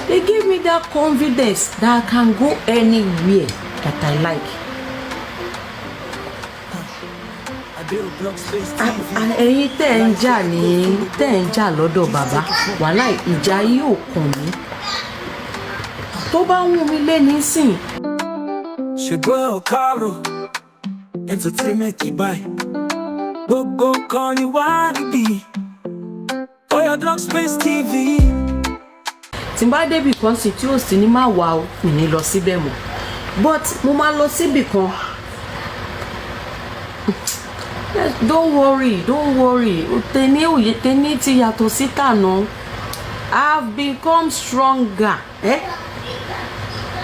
They gave me that confidence that I can go anywhere that I like. Ẹ̀yin tẹ́ ń jà ní tẹ́ ń jà lọ́dọ̀ bàbá, wàhálà ìjà yìí ò kàn mí. Tó bá wù mí lé nísìn. Ṣùgbọ́n ọ̀kárò entertainment báyìí gbogbo kan ni wá níbí Oya Blog Space TV. Tí n bá débì kan sí tí ò sí ní má wà o, mi ní lọ síbẹ̀ mọ́, but mo máa lọ síbì kan. Yes, don't worry, don't worry. Tẹni òye tẹni ti yàtọ̀ sí tànà. I've become stronger. Eh?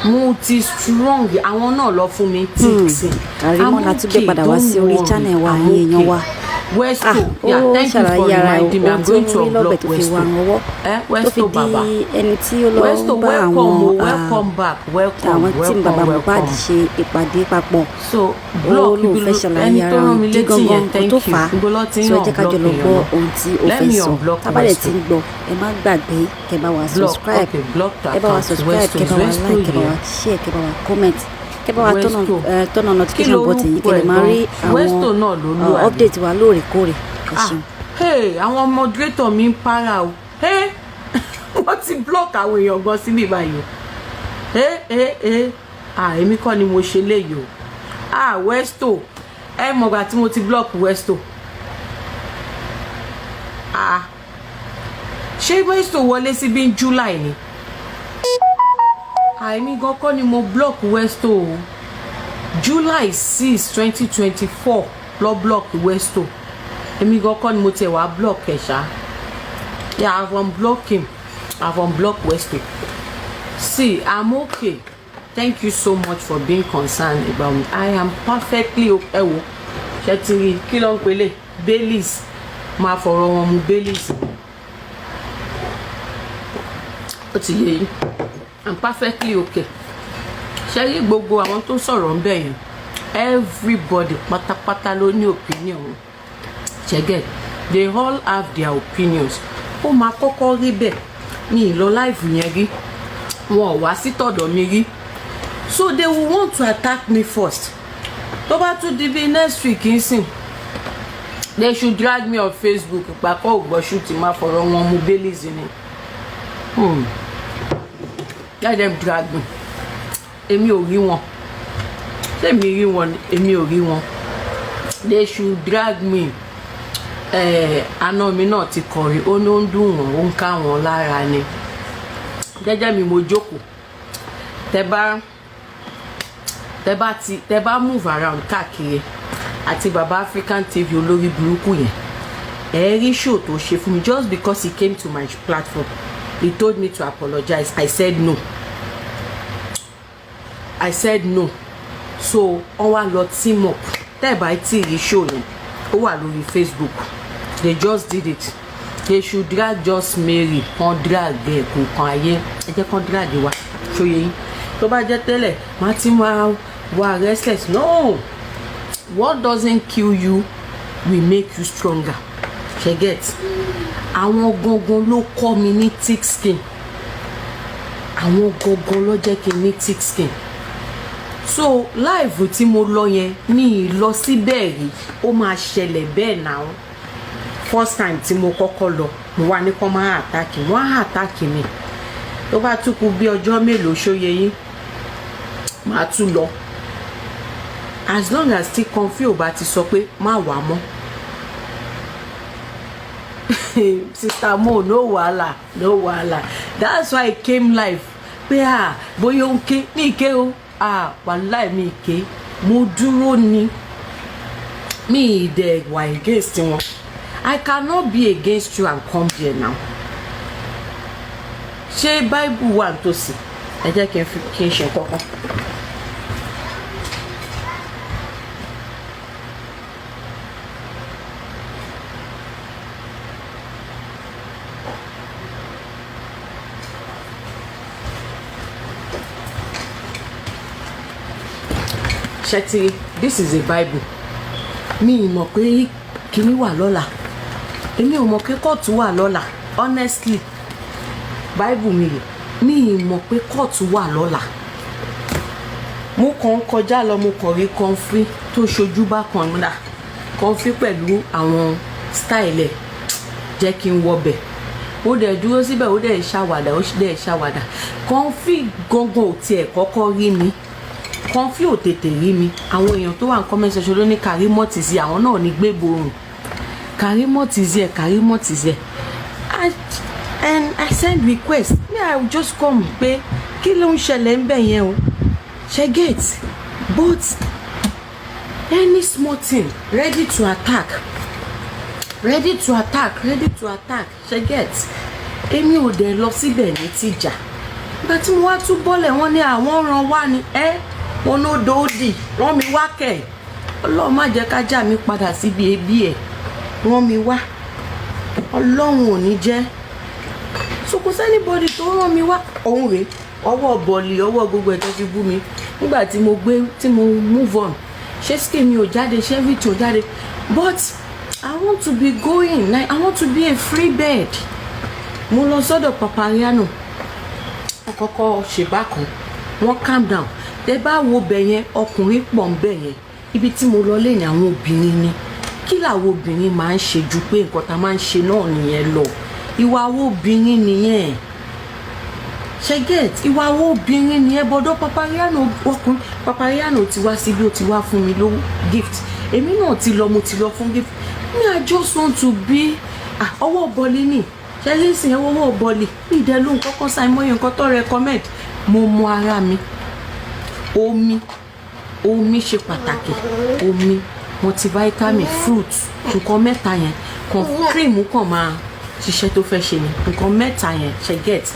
Mo ti strong. Àwọn náà lọ fún mi tics. Àrímọ́ la tún gbé padà wá sí orí channel wa, ẹ̀yin èèyàn wa. Westo, Ah, yeah, ó thank you for ṣàlàyé ara reminding me. ohun I'm tó going to rí lọ́bẹ̀ unblock tó fi Westo. wá ọwọ́, Eh, tó fi Westo di baba. ẹni tí ó lọ Westo, ń bá welcome, àwọn o, welcome back, welcome, àwọn tíìmù welcome, bàbá Mohbad welcome. ṣe ìpàdé papọ̀. So Ó block lóun ibi fẹ́ ṣàlàyé ẹni tó ara rán mi ìdí létí gangan yẹn, nǹkan thank tó you. fà á. Ibo ló ti ń So ẹ jẹ́ ká jọ lọ unblock gbọ́ èèyàn? ohun tí ó Let fẹ́ me sọ. unblock Tá bá dẹ̀ Westo. ti ń gbọ́, ẹ má gbàgbé kẹ́ bá wa Block, subscribe, okay, block the ẹ bá wa account. subscribe, Westo, kẹ́ bá wa Westo like, kẹ́ bá wa here. share, kẹ́ bá wa comment, kẹ́ bá wa turn on Westo. Turn on Kí notification button yìí lorúkọ kẹ́ lè ẹ̀ máa rí gan? Westo àwọn náà ló lù àbí? update wa lóòrèkóòrè. Ẹ Ah, ṣeun. hey, àwọn moderator mi ń para o. Hey, wọ́n ti block àwọn èèyàn gan síbí báyìí o. Hey, hey, hey. Ah, èmi kọ́ ni mo ṣe léyìí o. Ah, Westo, ẹ mọ̀gbà tí mo ti block Westo. Ah, ṣé Westo wọlé síbí ní July ni? Ah, èmi gan kọ́ ni mo block Westo o. July 6, 2024 lọ block Westo. Èmi gan kọ́ ni mo tiẹ̀ wá block ẹ̀ ṣá. Yeah, I've unblocked him. I've unblocked Westo. See, I'm okay. Thank you so much for being concerned about me. I am perfectly okay. Ẹ wo, ṣe ti rí kí ló ń pelé Baileys, máa fọ̀rọ̀ wọn mu Baileys. Ó ti yé yín. I'm perfectly okay. Ṣe rí gbogbo àwọn tó sọ̀rọ̀ ń bẹ̀ yẹn, everybody pátápátá ló ní opinion wọn. Ṣé get? They all have their opinions. Ó máa kọ́kọ́ rí bẹ́ẹ̀. Mi ì lọ live yẹn rí, wọn ò wá sí tọ̀dọ̀ mi rí, so they will want to attack me first. Tó bá tún di bí next week nsìn, they should drag me on Facebook. Ìpàkọ́ ògbọ́sù ti máa fọ̀rọ̀ wọn mu Baileys ni. Let them drag me. Èmi ò rí wọn. Ṣé èmi rí wọn ni? Èmi ò rí wọn. They should drag me. Àna mi náà ti kọrin, ó ní ó ń dùn wọ́n, ó ń ká wọn lára ni. Jẹ́jẹ́ mi mo jókòó. Tẹ bá ti tẹ bá move around káàkiri àti baba African TV olórí burúkú yẹn, ẹ rí show tó ṣe fún mi. Just because he came to my platform, he told me to apologize. I said no. I said no. So wọ́n wá lọ team up. Tẹ́ ẹ̀ bá tí rí show yẹn, ó wà lórí Facebook. They just did it. They should drag Just Mary kan, drag ẹ̀ kò kan ayé. Ẹ jẹ́ kan drag wa, ṣòye yín. Tó bá jẹ́ tẹ́lẹ̀, má ti máa wà restless. No, what doesn't kill you will make you stronger. Ṣe get? Àwọn gangan ló kọ́ mi ní thick skin. Àwọn gangan ló jẹ́ kí n ní thick skin. So live tí mo lọ yẹn ní ìlọ síbẹ̀ rí, ó máa ṣẹlẹ̀ bẹ́ẹ̀ náà. First time tí mo kọ́kọ́ lọ, mo wá ní kọ́ máa attack. Wọ́n á attack mi. Tó bá tún kù bí ọjọ́ mélòó, ṣóye yín, màá tún lọ. As long as tí comfy ò bá ti sọ pé má wà mọ́. Sister Mo, no wahala, no wahala. That's why I came live pé ah, bóyá ó ń ké ní ìké o. Ah, wàláì, mi ìké, mo dúró ni. Mi ì dẹ̀ wà against wọn. I cannot be against you and come there now. Ṣé Bible wà nítòsí? Ẹ jẹ́ kí n fi kí n ṣe kọ́kọ́. Ṣẹ́tìrì, this is a Bible. Mi ì mọ̀ pé kinní wà lọ́la. Èmi ò mọ̀ pé kóòtù wà lọ́la, honestly. Bible mi rè. Mi ì mọ̀ pé court wà lọ́la. Mo kàn ń kọjá lọ, mo kàn rí Comfy tó ṣojú bákan náà, Comfy pẹ̀lú àwọn style ẹ̀, jẹ́ kí n wọbẹ̀. Ó dẹ̀ dúró síbẹ̀, ó dẹ̀ ṣàwàdà, ó dẹ̀ ṣàwàdà. Comfy gangan ò tiẹ̀ kọ́kọ́ rí mi, Comfy ò tètè rí mi. Àwọn èèyàn tó wà ní comment section ló ní Karimot sí, àwọn náà ní gbéborùn, Karimot is here, Karimot is here. And I send request, me, I just come pé kí ló ń ṣẹlẹ̀ ń bẹ̀ yẹn o, ṣe get? But any small thing, ready to attack, ready to attack, ready to attack, ṣe get? Èmi ò dẹ̀ lọ síbẹ̀ ní tìjà. Ìgbà tí mo wá tún bọ́lẹ̀, wọ́n ní àwọn ràn wá ní ẹ́ wọn ló dòódì rán mi wá kẹ̀. Ọlọ́run má jẹ́ ká já mi padà síbi ebi ẹ̀ rán mi wá, Ọlọ́run ò ní jẹ́. So kò sí anybody tó rán mi wá. Òun rèé, ọwọ́ bọ̀ọ̀lì, ọwọ́ gbogbo ẹ̀ tó fi bú mi nígbà tí mo gbé, tí mo move on. Ṣé skin mi ò jáde? Ṣé everything ò jáde? But I want to be going, like, I want to be a free bird. Mo lọ sọ́dọ̀ Papariano, wọ́n kọ́kọ́ ṣe bákan, wọ́n calm down. Tẹ bá wo bẹ̀ yẹn, ọkùnrin pọ̀ ń bẹ̀ yẹn. Ibi tí mo lọ lẹ́yìn, àwọn obìnrin ni. Kí làwọn obìnrin máa ń ṣe ju pé nǹkan tá a máa ń ṣe náà nìyẹn lọ? Ìwà àwọn obìnrin nìyẹn, ṣe get? Ìwà àwọn obìnrin nìyẹn. Bọ́dọ̀ Papariano, ọkùnrin Papariano ti wá síbi, ó ti wá fún mi lówó, gift. Èmi náà ti lọ, mo ti lọ fún gift. Me, I just want to be, ah, ọwọ́ bọ́ọ̀lì ni ṣẹlẹ́sìn ẹ̀, ọwọ́ bọ́ọ̀lì ní ìdẹ́lú nǹkan kan sáì mọ́yé nǹkan tó recommend. Mo mọ ara mi. Omi, omi ṣe pàtàkì. Omi, multivitamin, fruit, nǹkan mẹ́ta yẹn kan, cream kàn máa ṣiṣẹ́ tó fẹ́ ṣe ni, nǹkan mẹ́ta yẹn, ṣe get?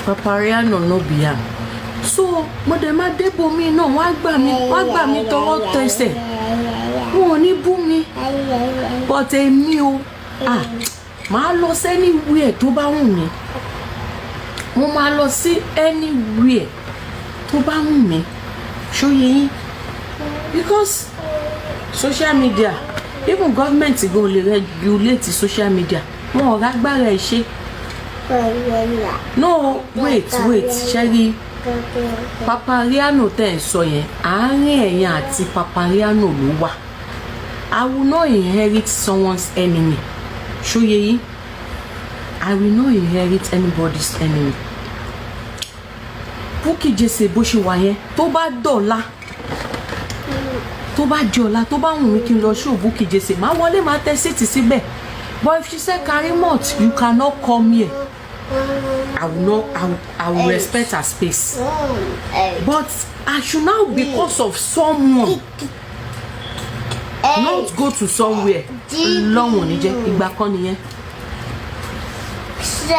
Papariano no be am. So mo dẹ̀ máa débò mi náà, wọ́n á gbà mí, wọ́n á gbà mí tọwọ́ tẹsẹ̀, wọn ò ní bú mi. But èmi o, ah, màá lọ sí anywhere tó bá wù mí. Mo máa lọ sí anywhere tó bá wù mí, ṣóye yín? Because social media, even government gan lè regulate social media, wọn ò rágbára ẹ̀ ṣe. No, wait, wait. Ṣẹ́rí Papariano tẹ̀ ń sọ yẹn, àárín ẹ̀yin àti Papariano ló wà. I will not inherit someone's enemy, ṣóye yín? I will not inherit anybody's enemy. Bukky Jesse, bó ṣe wà yẹn, tó bá dọ̀la, tó bá di ọ̀la, tó bá wù mí kí n lọ show Bukky Jesse, máa wọlé, máa tẹ seat síbẹ̀. But if she say, "Karimot, you cannot come here," I will not. I will respect her space. But I should now, because of someone, not go to somewhere, lọ́wọ̀n ní jẹ́. Ìgbà kan nìyẹn.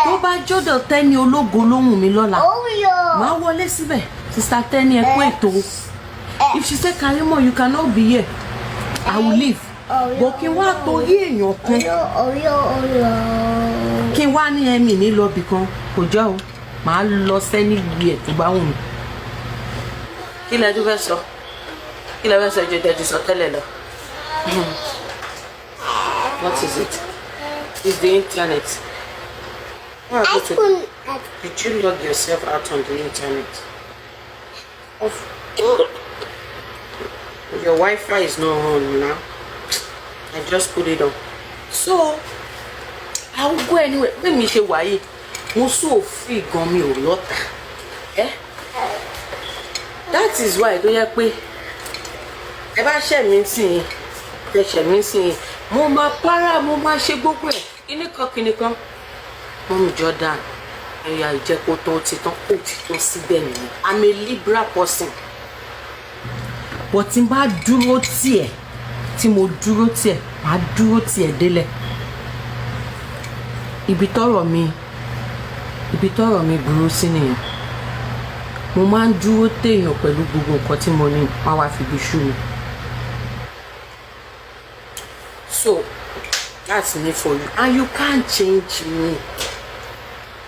Tó bá jọ́dọ̀ Tẹ́ni Ológo lóhùn mi lọ́la, máa wọlé síbẹ̀. "Sister Tẹ́ni, ẹ kú ètò." If she say, "Karimo, you cannot be here," I will leave. But kí n wá torí èèyàn kan, kí n wá ní ẹ̀mí ní lọ́bì kan, kò jẹ́ o. Màá lọ sẹ́ni ẹ̀ tó bá wù mí. Kí lẹ tún fẹ́ sọ? Kí lẹ fẹ́ sọ ju tẹ́ ti sọ tẹ́lẹ̀ lọ? What is it? It's the internet. What happened to? Did you log yourself out on the internet? Off. Your Wi-Fi is not on now. I just put it on. So I will go anywhere. Bí mi ṣe wà yìí, mo so free gan, mi ò lọ́tà. Eh? That is why tó yẹ pé ẹ bá ṣẹ̀ mí sí i, ẹ ṣẹ̀ mí sí i, mo máa para, mo máa ṣe gbogbo ẹ̀, kíní kan kíní kan. Mummy Jordan, ẹ̀yà ìjẹ́kó tó ti tán, ó ti tán síbẹ̀ nìyẹn. I'm a liberal person, but tí n bá dúró tiẹ̀, tí mo dúró tiẹ̀, màá dúró tiẹ̀ délẹ̀. Ibi tọ́rọ̀ mi burú sí nìyẹn. Mo máa ń dúró téèyàn pẹ̀lú gbogbo nǹkan tí mo ní, wá wá fi ibi ṣú mi. So that's me for you, and you can't change me.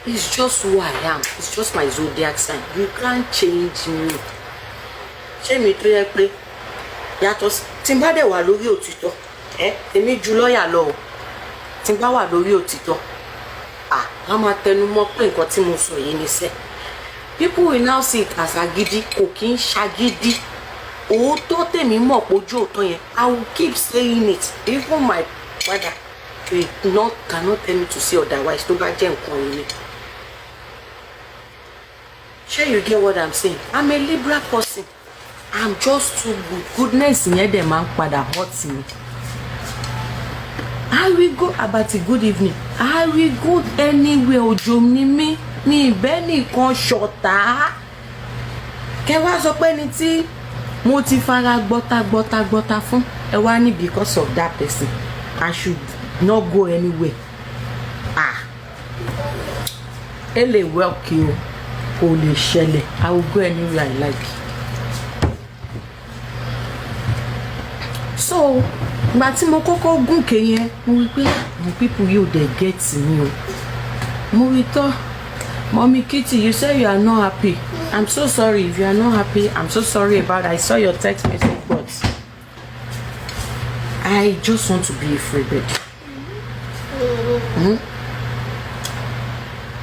It's just who I am. It's just my zodiac sign. You can't change me. Ṣé mi tó yẹ pé yàtọ̀ tí n bá dẹ̀ wà lórí òtítọ́, ẹ èmi ju lọ́ọ̀yà lọ o. Tí n bá wà lórí òtítọ́, Ah, wọ́n máa tẹnu mọ́ pé nǹkan tí mo sọ yìí ni sẹ́. People will now see it as agídí. Kò kí ń ṣagídí. Òótọ́ tèmi mọ̀ pé ojú òótọ́ yẹn, I will keep saying it. Even my father will not cannot tell me to say otherwise. Tó bá jẹ́ nǹkan yìí ni. Ṣé you get what I'm saying? I'm a liberal person. I'm just too good. Goodness yẹn dẹ̀ máa ń padà hurt me. I will go. Abati, good evening. I will go anywhere. Òjò ni mí, mi ìbẹ́ nìkan ṣọ̀tá. Kẹ wá sọ pé ní tí mo ti fara gbọ́ta gbọ́ta gbọ́ta fún ẹ wá ní because of that person, I should not go anywhere. Ah, ẹ lè wẹ́ọ̀kì o, kò lè ṣẹlẹ̀. I will go anywhere I like. So ìgbà tí mo kọ́kọ́ gùnkè yẹn, mo rí pé àwọn people yóò dẹ̀ get me o. Mo rí tọ́. Mommy Kitty, you say you are not happy. I'm so sorry if you are not happy. I'm so sorry about I saw your text message, but I just want to be a free bird.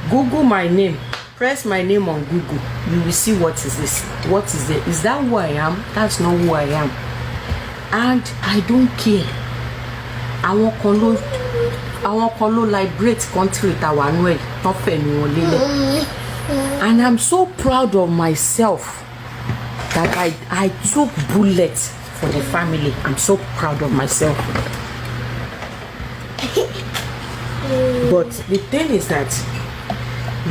Google my name. Press my name on Google. You will see what is this. What is it? Is that who I am? That's not who I am. And I don't care. Àwọn kan ló liberate country tàwa nú ẹ̀ tán fẹ̀mí wọn lélẹ̀. And I'm so proud of myself that I took bullet for the family. I'm so proud of myself. But the thing is that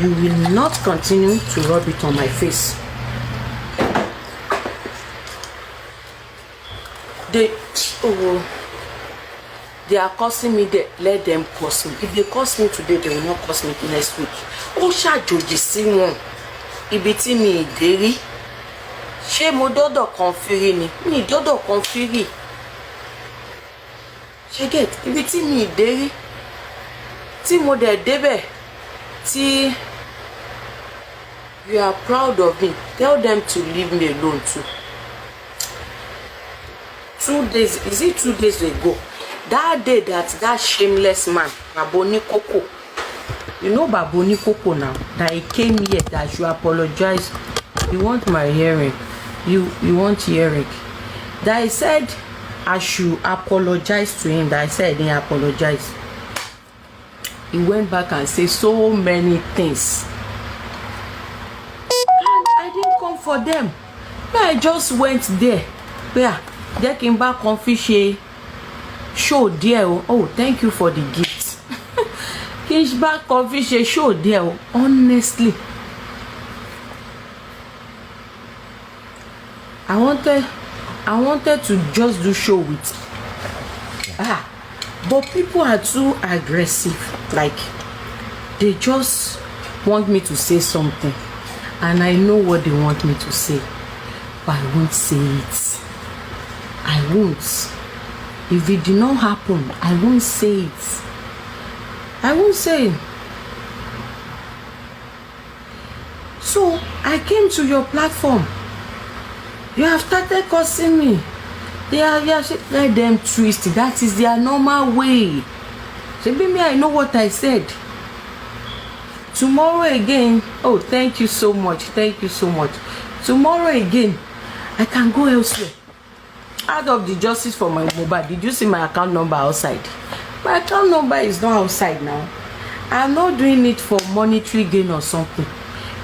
you will not continue to rub it on my face. They are cursing me there. Let them curse me. If they curse me today, they will not curse me next week. Ó ṣàjòjì sí wọn. Ibi tí mi ì dé rí. Ṣé mo dọ́dọ̀ kan fírí ni? Mi ì dọ́dọ̀ kan fírí. Ṣé get? Ibi tí mi ì dé rí. Tí mo dẹ̀ débẹ̀ tí you are proud of me, tell them to leave me alone too. 2 days, is it 2 days ago? That day that shameless man, Baba Onikoko, you know Baba Onikoko now, that he came here that you apologize. You want my hearing? You want hearing? That he said I should apologize to him, that I said I didn't apologize. He went back and said so many things. And I didn't come for them. I just went there. Yeah, jẹ́ kí n bá kan fi ṣe show díẹ̀ o. Oh, thank you for the gift. Kí n bá kan fi ṣe show díẹ̀ o. Honestly, I wanted to just do show with, but people are too aggressive. Like, they just want me to say something, and I know what they want me to say, but I won't say it. I won't. If it did not happen, I won't say it. I won't say it. So I came to your platform. You have started cursing me. They are let them twist. That is their normal way. So me, I know what I said. Tomorrow again, oh, thank you so much. Thank you so much. Tomorrow again, I can go elsewhere. Out of the justice for my mobile, did you see my account number outside? My account number is not outside now. I'm not doing it for monetary gain or something.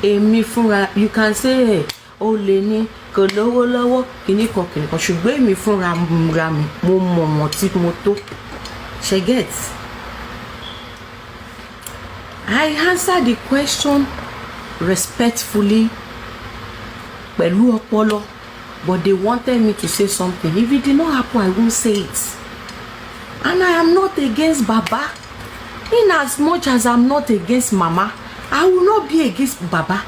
Èmi fúnra, you can say, hey, ó lè ní kò lówó lọ́wọ́ kìíní kan kìíní kan, ṣùgbọ́n èmi fúnra ra mi, mo mọ̀ wọ́n tí mo tó. Ṣé get? I answer the question respectfully pẹ̀lú ọpọlọ, but they wanted me to say something. If it did not happen, I won't say it. And I am not against Baba. In as much as I'm not against Mama, I will not be against Baba.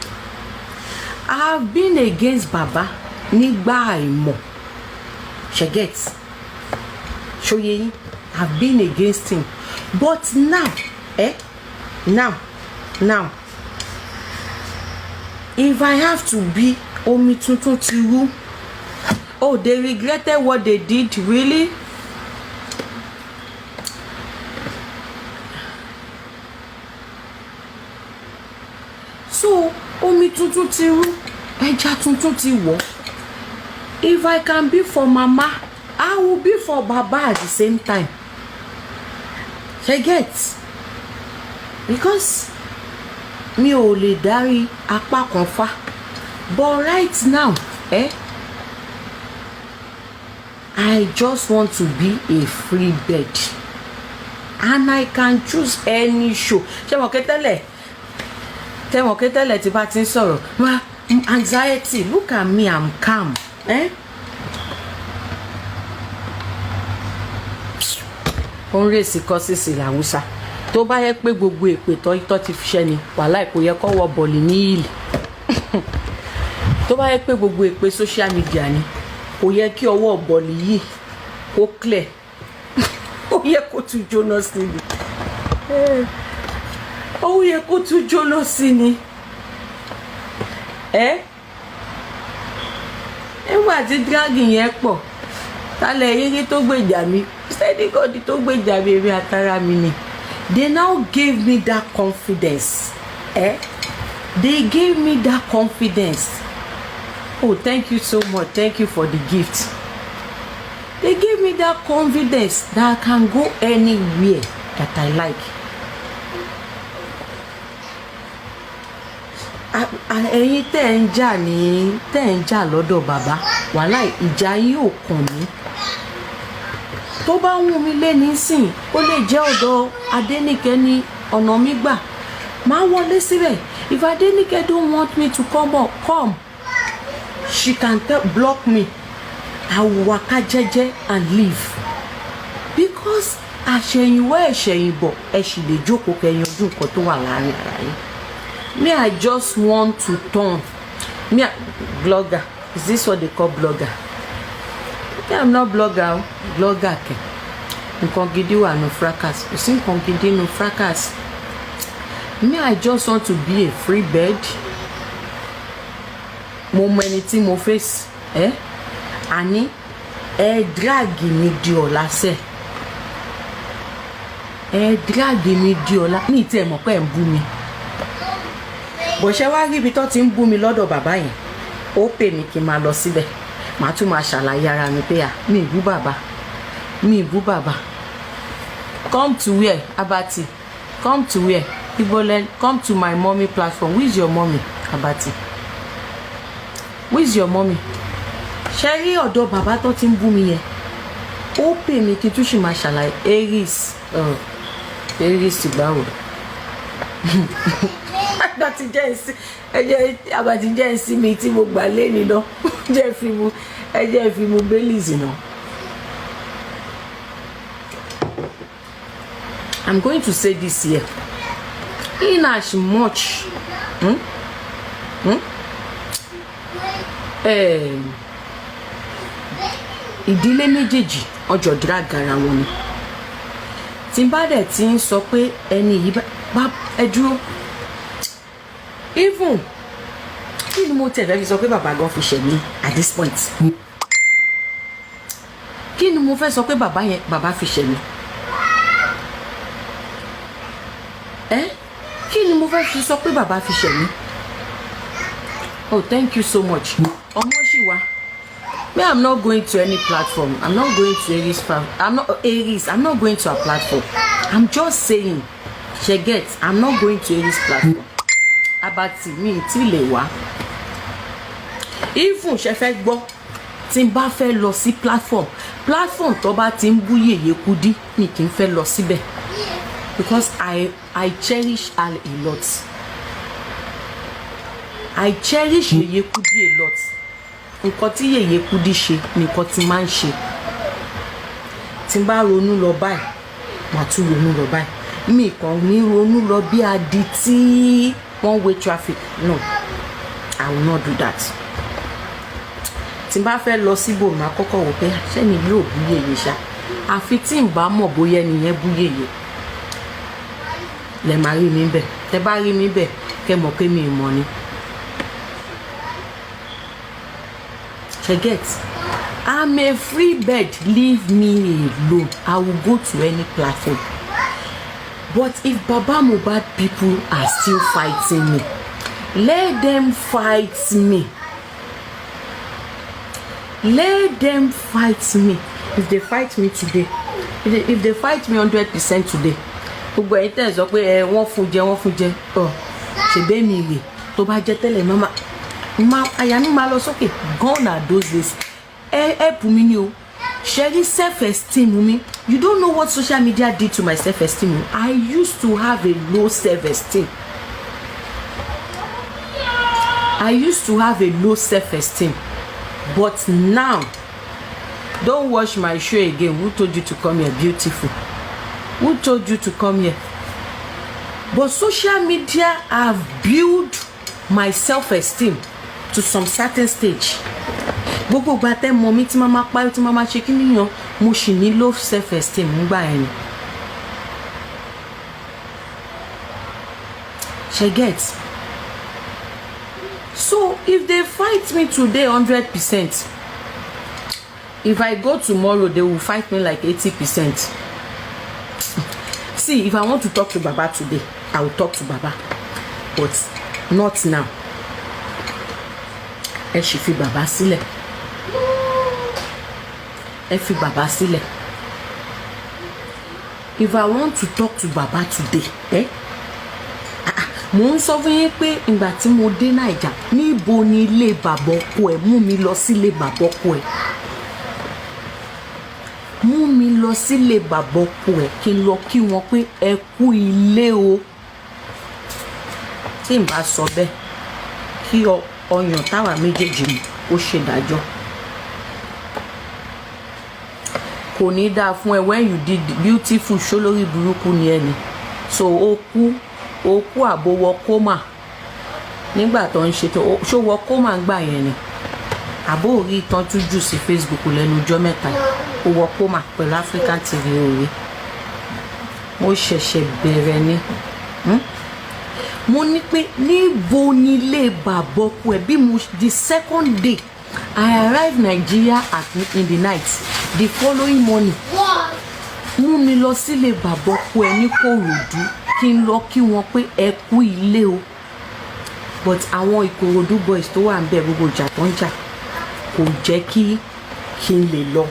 I have been against Baba nígbà àìmọ̀. Ṣé get? Ṣó yé yín? I've been against him. But now, now, if I have to be omi tuntun ti rú. Oh, they regretted what they did, really? So omi tuntun ti rú, ẹja tuntun ti wọ̀. If I can be for mama, I will be for baba at the same time. Ṣe get? Because mi ò lè dárí apá kan fá. But right now, eh, I just want to be a free bird and I can choose any show. Ṣé mo ké tẹ́lẹ̀? Tẹ́ mọ̀ ké tẹ́lẹ̀ tí bá ti ń sọ̀rọ̀ ma anxiety. Look at me, I'm calm. Eh? Ó ń rèsì kọ́sìsì làwùsà tó bá yẹ pé gbogbo èpè tọ́ ti fi ṣẹ́ ni wàhálà kò yẹ kó wọ bọ̀lì ní ìlì. Tó bá yẹ pé gbogbo èpè social media ni, kò yẹ kí ọwọ́ bọ̀lì yìí kó clear, ó yẹ kó tún jóná sí ni, ó yẹ kó tún jóná sí ni. Ẹ nígbà tí dragging yẹn pọ̀ tálẹ̀ yéyé tó gbèjà mi, steady God tó gbèjà mi, èmi àtàrà mi ni. They now gave me that confidence, eh? They gave me that confidence. Oh, thank you so much. Thank you for the gift. They gave me that confidence that I can go anywhere that I like. Ẹ̀yin tẹ́ ń jà ní tẹ́ ń jà lọ́dọ̀ bàbá, wàhálà ìjà yín ò kàn mí. Tó bá wù mí lé sìn, ó lè jẹ́ ọ̀dọ̀ Adéníkẹ́ ní ọ̀nà mi gbà máa wọlé síbẹ̀. If Adéníkẹ́ don't want me to come up, come, she can tell, block me. I will waka jẹ́jẹ́ and leave, because àṣẹ̀yìnwá ẹ̀ṣẹ̀yìnbọ̀, ẹ sì lè jókòó kẹ́ yanjú nǹkan tó wà láàrin ara yín. Me, I just want to turn me, blogger. Is this what they call blogger? Me, I'm not blogger o. Blogger kẹ? Nǹkan gidi wà nù fracas, kò sí nǹkan gidi nù fracas. Me, I just want to be a free bird. Mo mọ ẹni tí mo face ẹ. Àní ẹ drag mi di ọ̀la sẹ́, ẹ drag mi di ọ̀la ní ìtẹ́ ẹ̀ mọ̀ pé ẹ̀ ń bú mi bó ṣe wá rí ibi tó ti ń bú mi lọ́dọ̀ bàbá yẹn. Ó pè mí kí n máa lọ síbẹ̀, màá tún máa ṣàlàyé ara mi pé à mi ì bú bàbá, mi ì bú bàbá. Come to where, Abati? Come to where? Ibolen, come to my mommy platform. Who is your mommy, Abati? Who is your mommy? Ṣe rí ọ̀dọ̀ bàbá tó ti ń bú mi yẹn, ó pè mí kí n tún sì máa ṣàlàyé. Aries, Aries báwo? Àbàtì jẹ́ ìsí, ẹ jẹ́ àbàtì jẹ́ ìsí mi tí mo gbà lé ní lọ jẹ́ fi mu, ẹ jẹ́ fi mu Baileys náà. I'm going to say this here, in as much ìdílé méjèèjì ọjọ́ drag ara wọn ni. Tí n bá dẹ̀ ti ń sọ pé ẹni yìí bá ẹ dúró, even kí ni mo tẹ̀ fẹ́ fi sọ pé bàbá gan fi ṣẹ̀ mí at this point? Kí ni mo fẹ́ sọ pé bàbá yẹn, bàbá fi ṣẹ̀ mí? Ẹ kí ni mo fẹ́ fi sọ pé bàbá fi ṣẹ̀ mí? Oh, thank you so much. Ọmọ ṣì wá. Me, I'm not going to any platform. I'm not going to Aries platform. I'm not Aries. I'm not going to a platform. I'm just saying, ṣe get? I'm not going to Aries platform. Abati mi tí lè wá. Even ṣe fẹ́ gbọ́, tí n bá fẹ́ lọ sí platform tó bá ti ń bú Yèyé Kudi, mi kì í fẹ́ lọ síbẹ̀, because I cherish her a lot. I cherish Yèyé Kudi a lot. Nǹkan tí Yèyé Kudi ṣe nǹkan tí máa ń ṣe, tí n bá ronú lọ báyìí, màá tún ronú lọ báyìí. Mi kàn ní ronú lọ bí adi tí one way traffic. No, I will not do that. Tí n bá fẹ́ lọ síbò, màá kọ́kọ́ wò pé ṣẹ́ni yóò bú Yèyé ṣá. Àfi tí n bá mọ̀ bóyá ẹni yẹn bú Yèyé lẹ máa rí mi bẹ̀. Tẹ bá rí mi bẹ̀, kẹ́ mọ̀ pé mi ì mọ̀ ni. Ṣe get? I'm a free bird. Leave me alone. I will go to any platform. But if Baba Mohbad people are still fighting me, Let them fight me, let them fight me. If they fight me today, if they fight me 100% today, gbogbo ẹ̀yin tẹ́ ẹ̀ sọ pé ẹ wọ́n fún jẹ, wọ́n fún jẹ ọ, ṣèbé mi rè tó bá jẹ́ tẹ́lẹ̀, mama ma àyà mi máa lọ sókè. Gone are those days. Ẹ help mi ni o. Ṣe self esteem mi, you don't know what social media did to my self esteem. I used to have a low self esteem. I used to have a low self esteem, but now, don't watch my show again. Who told you to come here? Beautiful, who told you to come here? But social media have built my self-esteem to some certain stage. Gbogbo ìgbà tẹ́ mọ̀ mí, tí máa ma parí, tí máa ma ṣe kí nìyàn, mo sì ní low self-esteem ńgbà yẹn ni. Ṣe get? So if they fight me today 100%, if I go tomorrow, they will fight me like 80%. See, if I want to talk to Baba today, I will talk to Baba, but not now. Ẹ sì fi bàbá sílẹ̀, ẹ fi bàbá sílẹ̀. If I want to talk to Baba today, eh? Mo ń sọ fún yín pé ìgbà tí mo dé Naija, níbo ni ilé bàbá ọkọ ẹ? Mú mi lọ sílé bàbá ọkọ ẹ, mú mi lọ sílé bàbá ọkọ ẹ, kí n lọ kí wọn pé ẹ kú ilé o. Tí n bá sọ bẹ́ẹ̀, kí ọyàn táwa méjèèjì mu ó ṣèdájọ́. Kò ní dáa fún ẹ when you did. Beautiful, ṣólórí burúkú ni ẹni so ó kú, ó kú àbò wọ coma nígbà tó ń ṣe tó. Ṣó wọ coma ń gbà yẹn ni? Àbó orí ìtàn tún jù sí Facebook lẹ́nu ọjọ́ mẹ́ta, ó wọ coma pẹ̀lú African TV orí. Mo ṣẹ̀ṣẹ̀ bẹ̀rẹ̀ ni. Mo ní pé níbo ni ilé bàbá ọkọ ẹ? Bí mo, the second day I arrived Nigeria at in the night, the following morning, mú mi lọ sílé bàbá ọkọ ẹ ní Kòròdú, kí n lọ kí wọn pé ẹ kú ilé o. But àwọn Ìkòròdú boys tó wà ń bẹ, gbogbo ìjà tó ń jà kò jẹ́ kí n lè lọ.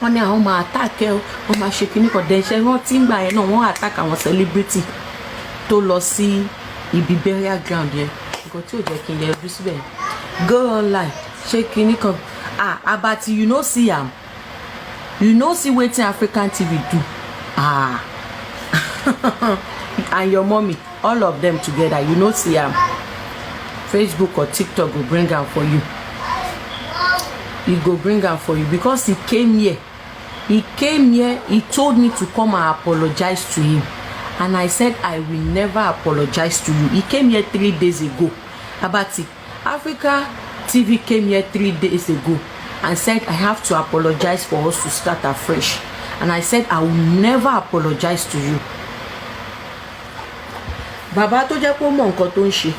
Wọ́n ní àwọn máa attack ẹ o, wọ́n máa ṣe kíní kan dẹ́ṣẹ́. Rántí ngbà yẹn náà, wọ́n attack àwọn celebrity tó lọ sí ibi burial ground yẹn. Nǹkan tí ò jẹ́ kí n yẹ ojú síbẹ̀. Go online, ṣé kíní kan? Ah, Abati, you no see am? You no see wetin African TV do? Ah, and your mommy, all of them together, you no see am? Facebook or TikTok go bring am for you. E go bring am for you because he came here, he came here, he told me to come and apologize to him, and I said I will never apologize to you. He came here 3 days ago. Abati, Africa TV came here 3 days ago and said I have to apologize for us to start afresh, and I said I will never apologize to you. Bàbá tó jẹ́ pé ó mọ nǹkan tó ń ṣe,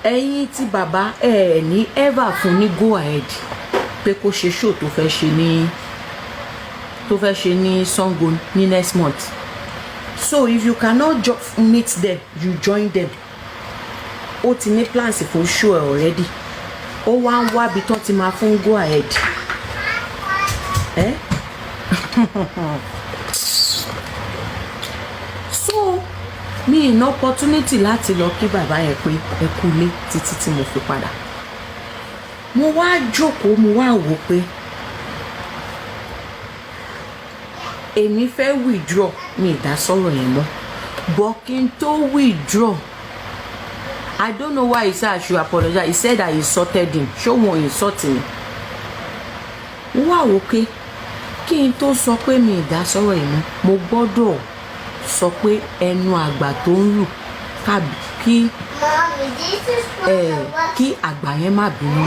ẹ̀yin tí bàbá ẹ̀ ní ever fún ní go ahead pé kó ṣe show tó fẹ́ ṣe ní Sango ní next month. So if you cannot meet them, you join them. Ó ti ní plans fún show ẹ already, ó wá ń wábi tó ti máa fún go ahead eh? So mi ì ní opportunity láti lọ kí bàbá yẹn pé ẹ kú ilé títí tí mo fi padà. Mo wá jókòó, mo wá wò pé èmi fẹ́ withdraw, mi ì dá sọ̀rọ̀ yẹn mọ́. But kí n tó withdraw, I don't know why he said I should apologize. He said I insulted him. Ṣé òun insult mi? Mo wá wò pé kí n tó sọ pé mi ì dá sọ̀rọ̀ yẹn mọ́, mo gbọ́dọ̀ sọ pé ẹnu àgbà tó ń rù kí Mommy, this is for ẹ the kí àgbà yẹn má bínú.